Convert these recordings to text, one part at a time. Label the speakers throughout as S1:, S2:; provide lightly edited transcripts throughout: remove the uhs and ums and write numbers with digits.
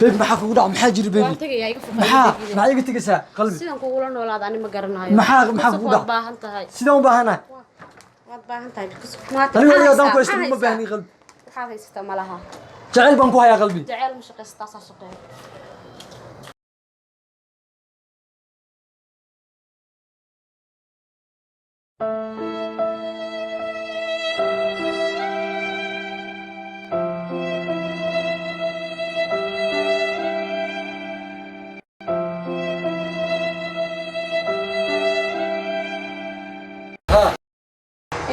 S1: Baby, maxaa kugu dhaca? Maxaa jira, baby?
S2: Waan tegayaa, iga foqay.
S1: Maxaa maxaa iga tegaysaa, qalbi?
S2: Sidan kugula noolaada ani ma garanayo.
S1: Maxaa kugu
S2: Waad
S1: dhaca?
S2: baahan tahay.
S1: Sidaan u baahanahay?
S2: Waad baahan tahay because
S1: Anigu adiga haddaan ku haysto ma baahni, qalbi.
S2: Waxaad haysataa ma laha.
S1: Jacayl baan ku hayaa, qalbi.
S2: Jacayl ma shaqaysataa, saa shaqeeya.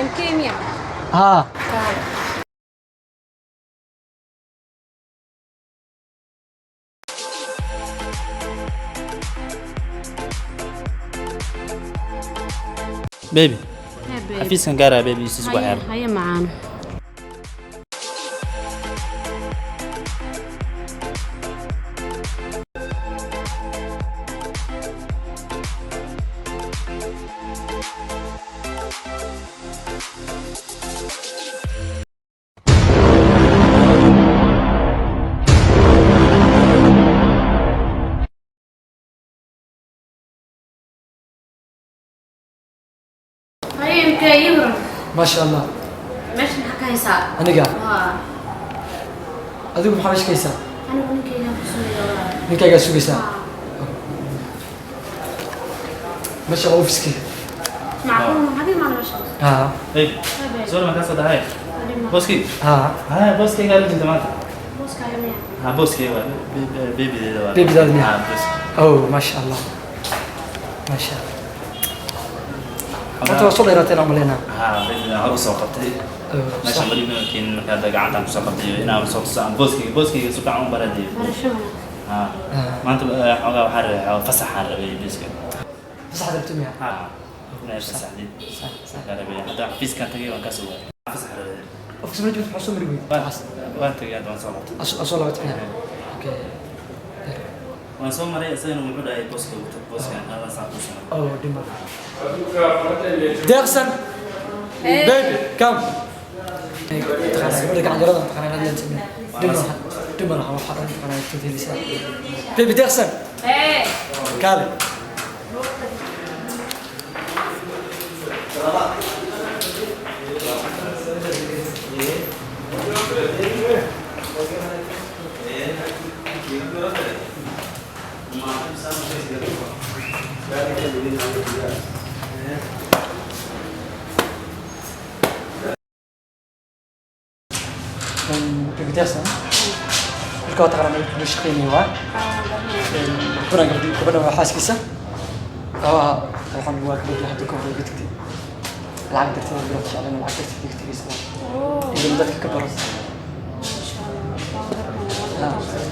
S2: MK miya?
S1: Haa.
S2: Kaale.
S3: Baby.
S2: Hey, babe.
S3: Xafiiskan gaaraa, baby, isiis ku
S2: Haye,
S3: xeer.
S2: haye macaan. Haye MK, ii waran.
S1: Maasha Allah.
S2: Meesha maxaa ka haysaa?
S1: Aniga?
S2: Haa.
S1: Adigu maxaa meesha ka haysaa?
S2: Anigu ninkaygaan ku sugaya, walaal.
S1: Ninkaygaa sugaysaa?
S2: Haa.
S1: Meesha waa ofiskeyga.
S2: Macquul ma adiga maana meesha?
S1: Haa.
S3: Baby.
S2: Hey, babe.
S3: Sorry, maan kaa soo dahay. Booskii.
S1: Haa.
S3: Haa, booskaygaa la jirta maanta.
S2: Booskaaga miya?
S3: Haa, booskayga waa babydeeda waa.
S1: Babydaada miya?
S3: Haa, booska.
S1: Oh, maasha Allah, maasha Allah. Horta waa soo dheeraateen aan malaynaa.
S3: Haa, babyda hor usoo qabtay.
S1: Oh,
S3: meesha
S1: sax.
S3: weli ma keenin, marka hadda gacantaan kusoo qabtay inaan soo tuso aan booskayga si fiican u baradiyo.
S2: Barasho wanaagsan.
S3: Haa. Maanta xoogaa waxaan rabay xoogaa fasaxaan rabay booska.
S1: Fasaxad rabto miya?
S3: Haa, inay fasaxdid.
S1: Sax sax.
S3: Waxaan rabay hadda xafiiskaan tagay, waan kasoo waayay, fasax rabay.
S1: Ofiska ma joogto? Maxaa soo mari weyd?
S3: Waan tagay hadda, waan soo qabtay.
S1: Asoo laabatay miya? Okay.
S3: Waan soo maray, isagana wuxuu dhahay booska ugu tag, booskaan aadan saa kuu soo maray.
S1: Oh, dhima deeqsan. Baby, come. Taqaanaa gabadha gacan yarada, taqaanaa inaad leedahay. Dhima laha, dhima laha, waxaa dhan taqaanaa intaad helaysaa. Baby deeqsan.
S2: Hey.
S1: Kaale. Baby deeqsan, marka waa taqaanaa meel shaqeynaya waa gabadhan, gabadhan waa xaaskiisa. Waa waxaan waa gabadhii hadda ka hor iga tagtay lacag darteed. Bilo jecleen lacag darteed iga tagaysa in dadka ka baro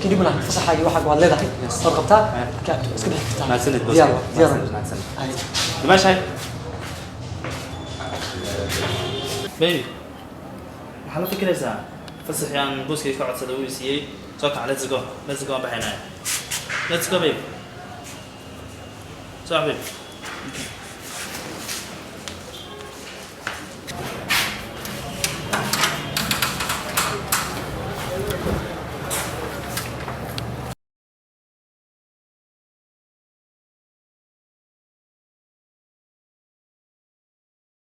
S1: kadib malaha. Fasaxaagii waxaaga waad leedahay, waad qabtaa, marka iska bixi kartaa.
S3: Mahadsanid, boss.
S1: Diyaar, diyaar.
S3: Mahadsanid, mahadsanid.
S1: Ay.
S3: Dimaashahay baby, maxaa la fikiraysaa? Fasaxii aan booskayga ka codsaday uu i siiyey. Soo kac, let's go, let's go, waan baxaynaya. Let's go, baby. Soo baby.